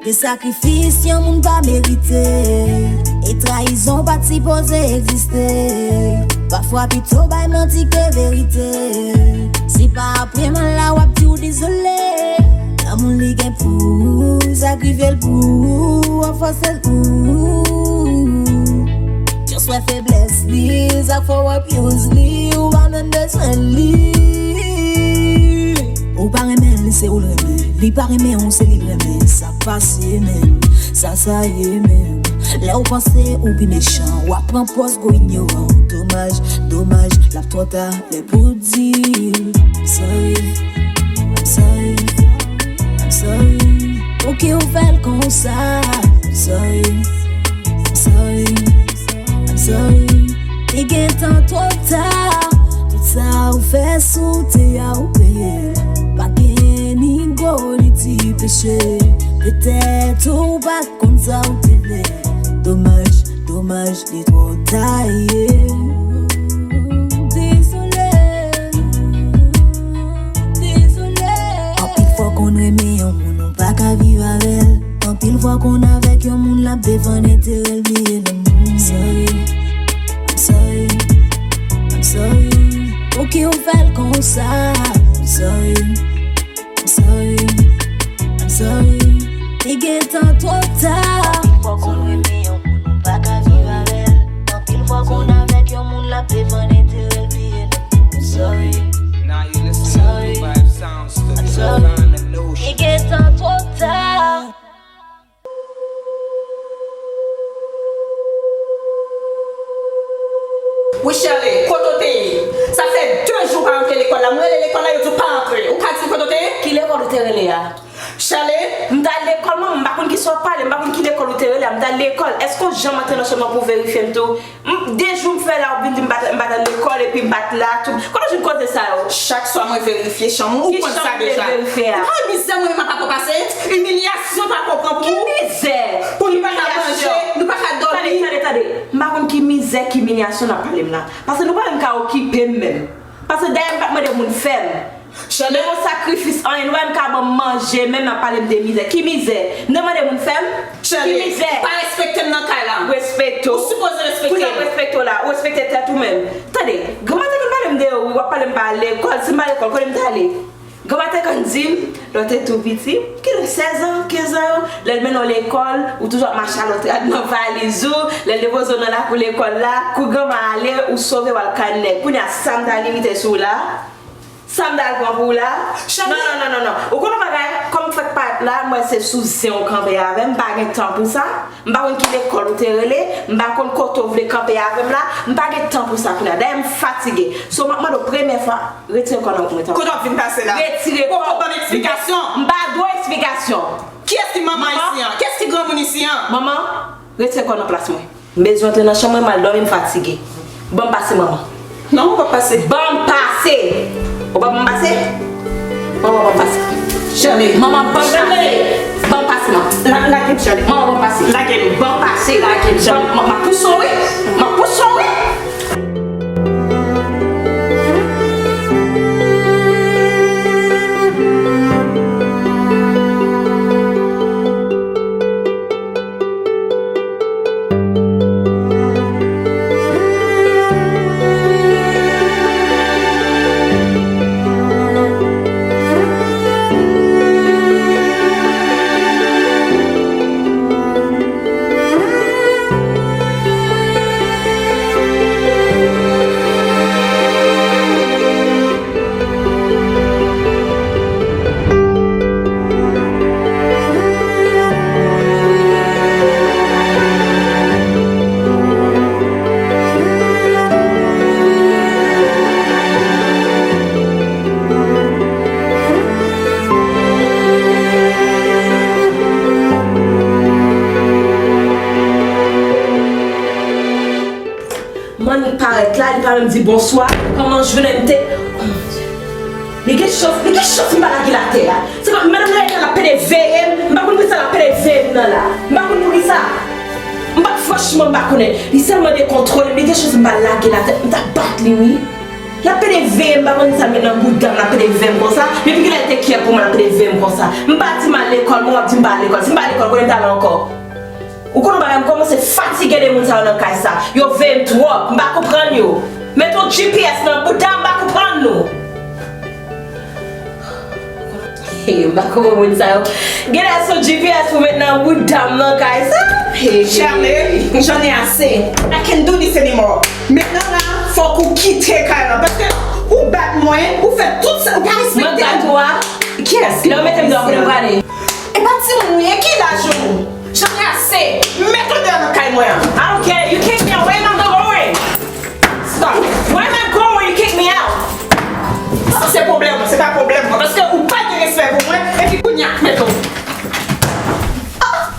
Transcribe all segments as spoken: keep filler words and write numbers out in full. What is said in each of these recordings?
Gen sakrifis yon moun pa merite, e trayizon pa t sipoze egziste. Pafwa pito bay manti ke verite. Se pa apre mal la w ap di w dezole. Lanmou li gen pou ou, sakrifye l pou ou, ranfòse l pou ou. Just wè feblès li, sa k fè w abuse li, ou pa menm bezwen li. Ou pa renmen l, se ou l renmen. Li pa renmen w, se li l renmen. Sa k pase menm, sa sa ye menm. Lè w panse ou pi mechan, w ap pran pòz gwo inyoran. Domaj, domaj, l ap twò ta, lè pou di l. I'm sorry, I'm sorry, I'm sorry. Pouki w fè l konsa? I'm sorry, I'm sorry, I'm sorry. Li gentan twò ta. Tout sa ou fè sou tè a ou peye l. Pa gen ni gwo ni ti peche. Petèt ou pa t konn sa ou te vle. Domaj, domaj, li twò ta ye. Dezole, dezole. Anpil fwa konn renmen yon moun, ou pa ka viv avè l. Anpil fwa konn avèk yon moun, l ap defann enterè l, bliye lanmou. I'm sorry, I'm sorry, I'm sorry. Pouki w fè l konsa? I'm sorry, I'm sorry, I'm sorry. Li gentan twò ta. Anpil fwa konn renmen yon moun, ou pa ka viv avè l. Anpil fwa konn avèk yon moun, l ap defann enterè l, bliye lanmou. I'm sorry, Now you listen to Sorry. Vibe Sound Studio, I'm sorry. Find the notion. Li gentan twò ta. Wi, Shirley, kote w te ye? Sa fè de jou w pa antre lekòl la. M rele lekòl la, yo di w pa antre. Ou ka di m kote w te ye? Ki lekòl ou te rele a? Shirley, m t al lekòl, manman, m pa konn kisa w ap pale, m pa konn ki lekòl ou te rele a. M t al lekòl. Èske w janm antre nan chanm nan pou w verifye m tou? M, de jou m fè la, w vin di m pa t, m pa t al lekòl, epi m pa t la, tou. Kote w jwenn koze sa yo? Chak swa mwen verifye chanm ou, ou konn sa deja. Ki chanm ou te verifye a? Ou konn mizè mwen menm ak papa pase? Imilyasyon papa pran pou ou? Ki mizè? Pou nou pa ka manje, nou pa ka dòmi. Tande, tande, tande. M pa konn ki mizè, ki imilyasyon n ap pale m la. Paske nou pa menm ka okipe m menm. Paske dayè m pa t mande moun fè m. Shirley, yon sakrifis, anyen, nou pa menm ka ban m manje, menm n ap pale m de mizè. Ki mizè? M te mande moun fè m? Ki mizè? Ou pa respekte m nan kay la. Respekte w. Ou sipoze respekte m. Poukisa m respekte w la? Ou respekte tèt ou menm. Tande, granma te konn pale m de ou, wi, w ap pale m pa al lekòl, si m pa al lekòl, kote m t ale? Granma te konn di m, lè w te tou piti, ki sèz an, kenz an yo, lè l mennen w lekòl, ou toujou ap mache a lòt rad nan valiz ou, lè l depoze w nan lakou lekòl la, kou granma ale, ou sove w al kay nèg. Kounye a, sa m ta limite sou w la? Sa m t al pran pou w la? Non, non, non, non, non. Ou konn yon bagay, kòm m fèk parèt la, m wè se sou zen w kanpe avè m, m pa gen tan pou sa. M pa konn ki lekòl ou te rele, m pa konn kote w vle kanpe avè m la, m pa gen tan pou sa kounye a. Dayè, m fatige. So, m ap mande w premye fwa, retire kò nan wout mwen tanpri. Kote w ap vin pase la? Retire kò. Ou poko ban m eksplikasyon. M pa dwe w eksplikasyon. Kiyès ki manman isi an? Kiyès ki granmoun isi an? Manman, retire kò nan plas mwen. M bezwen antre nan chanm mwen, m al dòmi, m fatige. Ban m pase, manman. Non, ou p ap pase. Ban m pase! Ou p ap ban m pase? Manman, ban m pase. Shirley. Manman, ban m pase. Shirley. Ban m pase, manman. La-, lage m, Shirley. Manman, ban m pase. Lage m. Ban m pase. Lage m, Shirley. Ban m, m ap pouse w, wi. M ap pouse w, wi. Mannik parèt la, li pa menm di bonswa. Kòman jounen m te. Oh, mon Dieu. Li gen chans, li gen chans m pa lage l atè a. Se pa, madanm nan, l ap pede veye m, m pa konn poukisa l ap pede veye m nan la. M pa konn poukisa. M pa, franchman, m pa konnen. Li sèlman dekontwole m, li gen chans m pa lage l atè. M t ap bat li, wi. L ap pede veye m, m pa konn sa l met nan bouda m, l ap pede veye m konsa. Depi kilè l te kyè pou mwen, l ap pede veye m konsa. M pa di m al lekòl, mwen w ap di m pa al lekòl. Si m pa al lekòl, kote m t al ankò? Ou konnen bagay, m kòmanse fatige de moun sa yo nan kay sa. Yo veye m twòp, m pa konprann yo. Met yon G P S nan bouda m, m pa konprann nou. Hey, m pa konprann moun sa yo. Genlè se yon G P S pou met nan bouda m nan kay sa. Hey. Charlie, j'en ai assez. I can't do this anymore. Mentnan la, fòk ou kite kay lan, paske ou bat mwen, ou fè tout sa, ou pa respekte m. Mwen bat ou a? Kiyès? Lè w mete m deyò, kote m prale? E pa timoun ou ye, ki laj ou? J'en ai assez. Mete w deyò nan kay mwen an. I don't care. You kick me out. Where am I going? Stop. Where am I going? You kick me out. Sa se pwoblèm ou, se pa pwoblèm mwen. Paske ou pa gen respè pou mwen, epi kounye a, mete w. Ah!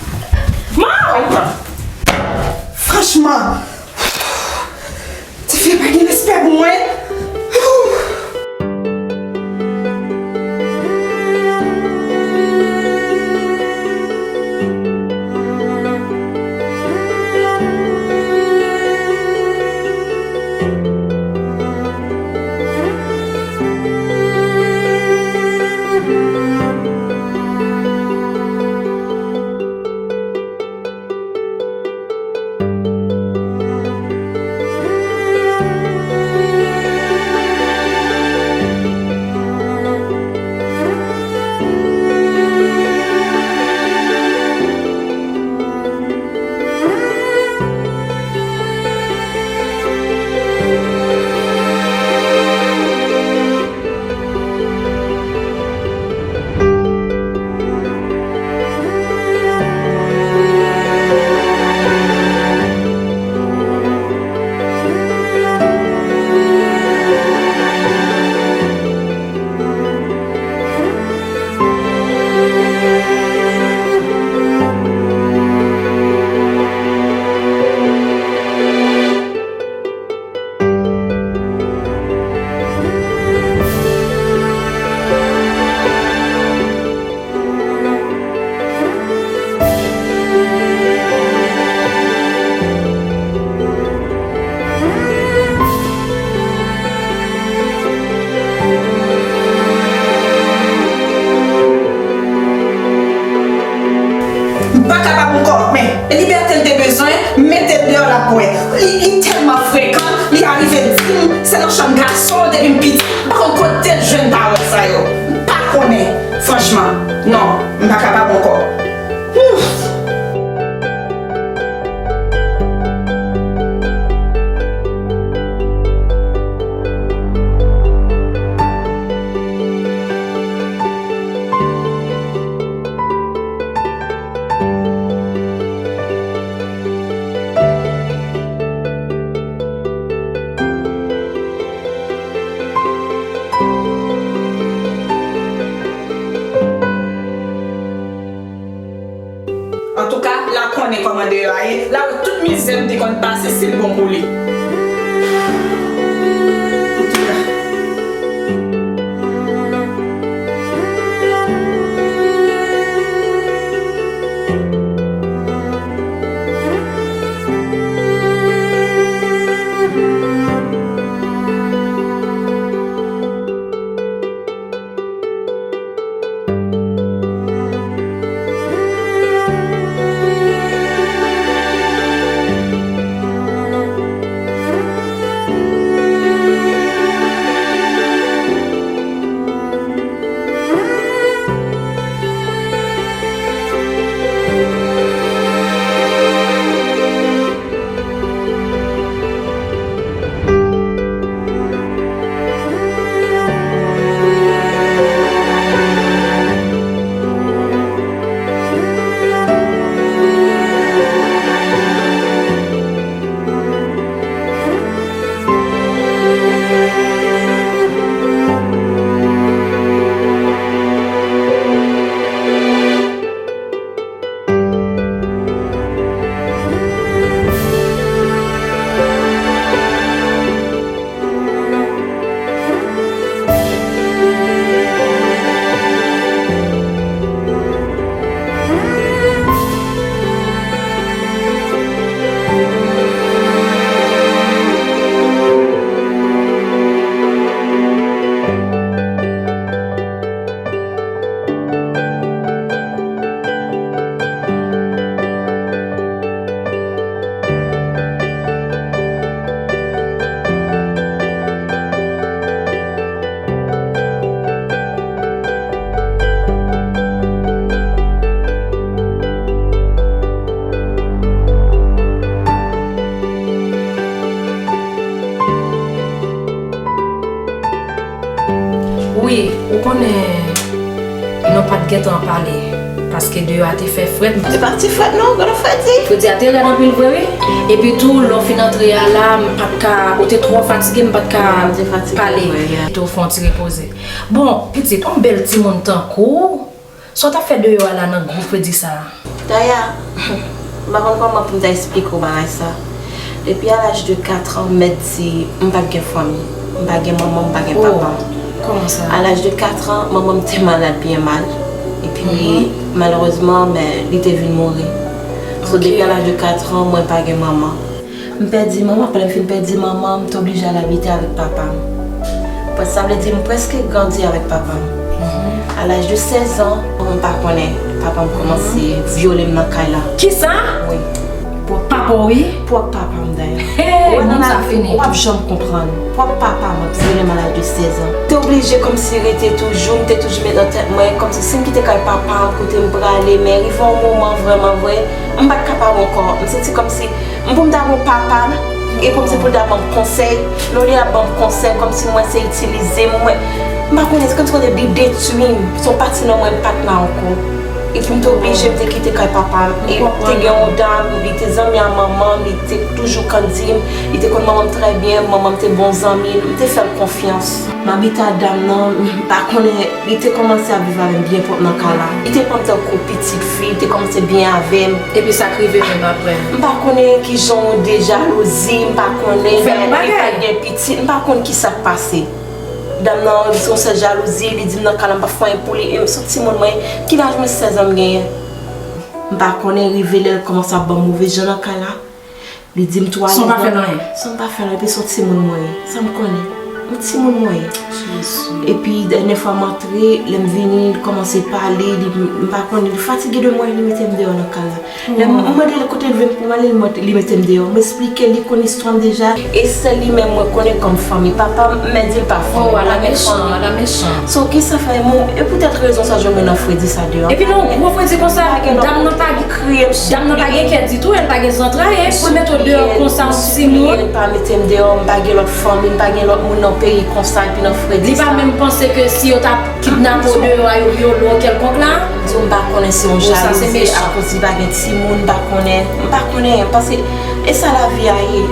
Mom! Franchman, tifi pa gen respè pou mwen. M pa kapab ankò, men libète l te bezwen, mete l deyò l ap bwè. Li, li tèlman frekan, li arive di m se nan chanm gason depi m piti. M pa konn kote l jwenn pawòl sa yo. M pa konnen, franchman. Non, m pa kapab ankò. Ouf! Antouka, l a konnen kòman deyò a ye, l a wè tout mizè m te konn pase, si l bon pou li. Antouka. Konnen nou pa t gentan pale, paske deyò a te fè frèt. Se pa ti frèt non, gade fredi. Fredi a te rèd anpil vre wi. Epi tou, lè w fin antre a la, m pa t ka, ou te twò fatige, m pa t ka pale. Tou fè yon ti repoze. Bon, pitit, yon bèl timoun tankou w, sa w t ap fè deyò a la nan gwo fredi sa a? Daya, m pa konn kòman pou m ta esplike w bagay sa. Depi a laj de kat an, m mèt di m pa t gen fanmi. M pa gen manman, m pa gen papa. Kòman sa? A laj de kat an, manman m te malad byen mal. Epi, malerezman, men, li te vin mouri. So, depi a laj de kat an, mwen pa gen manman. M pèdi manman, apre m fin pèdi manman, m te oblije al abite avèk papa m. Sa vle di m prèske grandi avèk papa m. A laj de sèz an, m pa konnen, papa m kòmanse vyole m nan kay la. Kisa? Wi. Pwòp papa w, wi? Pwòp papa m, dayè. Hey, moun sa fini. Ou p ap janm konprann. Pwòp papa m ap vyole m a laj de sèz an. Te oblije kòmsi rete toujou, m te toujou met nan tèt mwen, kòmsi si m kite kay papa m, kote m prale, men rive yon moman vrèman vre, m pa t kapab ankò. M santi kòmsi m pou m ta gon papa, e pou m se pou l ta ban m konsèy, lè olye l ap ban m konsèy, kòmsi mwen se itilize m, mwen, m pa konnen, se kòmsi kote li detwi m, se yon pati nan mwen m pa t la ankò. Epi m te oblije, m te kite kay papa m. E te gen yon dam, li te zanmi a manman m, li te toujou kandid, li te konn manman m trè byen, manman m te bon zanmi l, m te fè l konfyans. M abite a dam nan, m pa konnen, li te kòmanse ap viv avè m byen pwòp nan kay la. Li te pran m tankou pitit fi, li te kòmanse byen avè m. Epi sa k rive menm apre? M pa konnen kijan yon de jalouzi, m pa konnen, li pa t gen pitit, m pa konn kisa k pase. Dam nan, se yon sèl jalouzi, li di m nan kay la m p ap fè anyen pou li, e m se yon timoun mwen, ki laj mwen sèz an m genyen? M pa konnen, rive lè l kòmanse ap ban m move jan nan kay la. Li di m tou ale. San w pa fè l anyen. San m pa fè l anyen, epi se yon timoun mwen ye. Sa m konnen. Yon timoun mwen ye. Jezi. Epi dènyè fwa m antre, lè m vini, li kòmanse pale, li, m pa konnen, li fatige de mwen, li mete m deyò nan kay la. Lè m, m mande l kote l vle m pou m ale, li mande, li mete m deyò. M esplike l, li konn istwa m deja. E sèl li menm mwen konnen kòm fanmi. Papa m, m mèt di l pa fanmi. Oh, ala mechan, ala mechan. So, kisa fè m, e poutèt rezon sa jwenn mwen nan fredi sa deyò. Epi nan yon gwo fredi konsa, dam nan pa gen, dam nan pa gen kè ditou, e l pa gen zantray, e pou l mete w deyò konsa, yon timoun. Li pa mete m deyò, m pa gen lòt fanmi, m pa gen lòt moun nan peyi konsa, epi nan fredi sa. Li pa menm panse ke si yo t ap kidnape w deyò a, yo vyole w kèlkonk la. Di w m pa konnen se yon jalouzi akoz li pa gen timoun, m pa konnen, m pa konnen, paske e sa lavi a ye.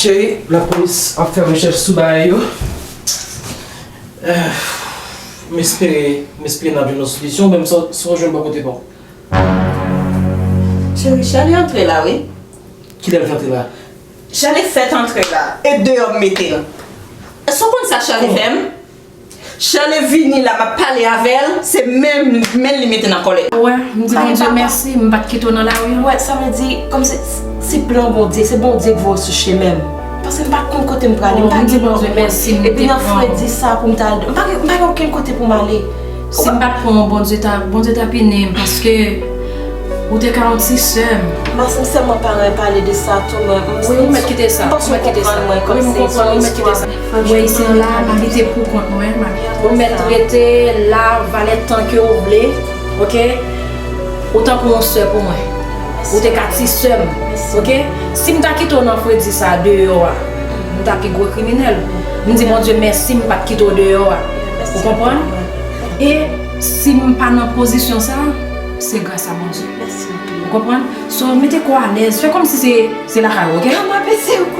Cheri, lapolis ap fè rechèch sou bagay yo. Eh, m espere, m espere n ap jwenn yon solisyon, menm si w, si w jwenn bò kote pa w. Cheri, Charlie antre la, wi. Kilè l te antre la? Charlie fèk antre la, e deyò m mete l. Èske w konn sa Charlie fè m? Charlie vini la, m ap pale avè l, se men, men li mete nan kòlèt. Wè, m di Bondye mèsi, m pa t kite w nan lari. Wè, sa vle di, kòmsi se plan Bondye, se Bondye k voye w sou chemen m. Paske m pa t konn kote m prale, m pa gen lòt moun. Epi nan fredi sa pou m ta al, m pa gen, m pa gen okenn kote pou m ale. Si m pa t pran w, Bondye ta, Bondye ta pini m, paske ou te ka yon ti sè m. M pa sèlman paran pale de sa tou, men m, wi, ou mèt kite sa, ou mèt kite sa. Wi, m konprann, ou mèt kite sa. Mwen isi la, m abite pou kont mwen. Ou mèt rete la, valè tan ke ou vle, oke? Ou tankou yon sè pou mwen. Ou te ka ti sè m, oke? Si m ta kite w nan fredi sa deyò a, m ta pi gwo kriminèl. M di Bondye mèsi, m pa t kite w deyò a. Ou konprann? E si m pa nan pozisyon sa, se gras a Bondye. Ou konprann? So, mete kò w alèz. Fè kòmsi se, se lakay ou, oke?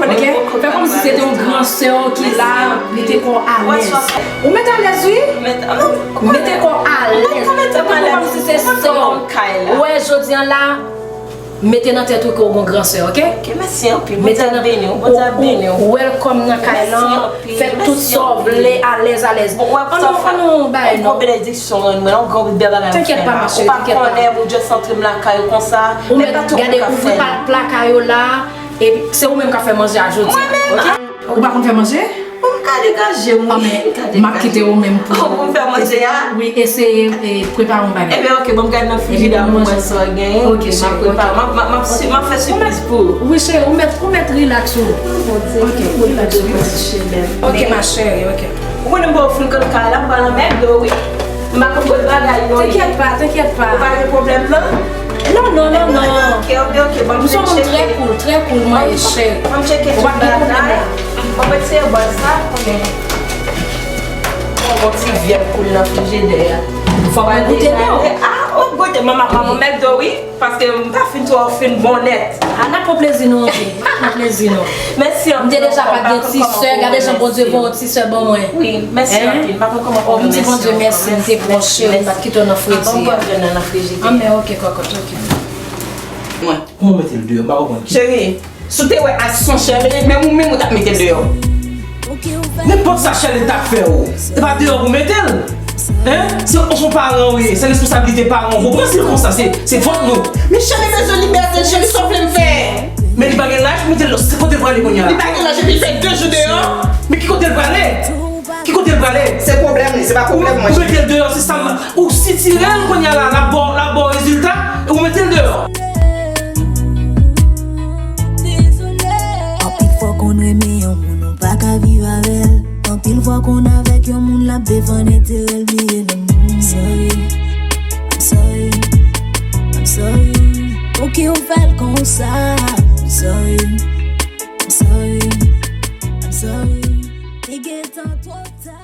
Oke? Fè kòmsi se te yon gran sè w ki la, mete kò w alèz. Ou mete alèz, wi. Mete kò w alèz. Fè kòmsi se sè w. Ou wè, jodi a la, mete nan tèt ou ke w gon gran sè, oke? Oke, mèsi anpil. Bondye ap beni w, Bondye ap beni w. Ou welcome nan kay lan. Fè tout sa w vle, alèz, alèz. Bon, wè, annou, annou bay non. Yon gwo benediksyon rann mwen, yon gwo bèl bagay ou fè la. Ou pa konnen, ou just antre m lakay ou konsa. Ou mèt gade, ouvri plaka yo la, epi se ou menm k ap fè manje a jodi a, oke? Ou pa konn fè manje? Bon, m ka degaje m, wi. M ka degaje. M ap kite ou menm pou, pou m fè manje a? Wi, eseye, e, prepare yon bagay. Ebyen, oke, bon, m gade nan frijida pou m wè sa w genyen. Oke, cheri, oke. M ap prepare, m ap, m ap, m ap fè sipriz pou ou. Wi, cheri, ou mèt, ou mèt rilaks ou. Oke, rilaks, rilaks. Oke, ma chérie, oke. Ou konnen m pa fin konn kay la, m pral anmède w, wi. M pa konn kot bagay yo ye. T'inquiète pas, t'inquiète pas. Ou pa gen pwoblèm, non? Non, non, non, non. Ok, ok, ok. Bon, m se yon moun trè cool, trè cool, mwen, cheri. Bon, m tcheke tout bagay. Bon, mwen se bò sa, konnen. Bon, bon ti vyèb cool nan frijidè a. Fò mwen goute, non? Ah, ou goute, manman, pa anmède w, wi. Paske m pa fin twò fin bon nèt. A, n ap pran plezi nou anpil. N ap pran plezi nou. Mèsi anpil. M te deja pa t gen ti sè, gade jan Bondye voye yon ti sè ban mwen. Wi, mèsi anpil. M pa konn kòman pou m remèsye w ankò. M di Bondye mèsi, m te pran w cheri, m pa t kite w nan fredi a. Anmè, ok, kòkòt, ok. Mwen. Kòman w mete l deyò? M pa konprann. Cheri, si w te wè Asson Chèle, menm ou menm ou t ap mete l deyò. Nenpòt sa Chèle t ap fè w, se pa deyò pou mete l. Hein? Se ou se yon paran ou ye, se responsablite paran ou. Ou pran si l konsa, se, se fòt nou. Men Chèle bezwen libète l, cheri, sa w vle m fè? Men li pa gen laj pou mete l deyò, se kote l prale kounye a la? Li pa gen laj epi l fè de jou deyò. Men ki kote l prale? Ki kote l prale? Se pwoblèm li, se pa pwoblèm mwen. Ou mete l deyò, se sa m, ou sitire l kounye a la, l ap ba w, l ap ba w rezilta, ou mete l deyò. Anpil fwa konn renmen yon moun ou pa ka viv avè l. Anpil fwa konn avèk yon moun l ap defann enterè l bliye lanmou. I'm sorry, I'm sorry, I'm sorry. Pouki w fè l konsa? I'm sorry, I'm sorry, I'm sorry. Li gentan twò ta.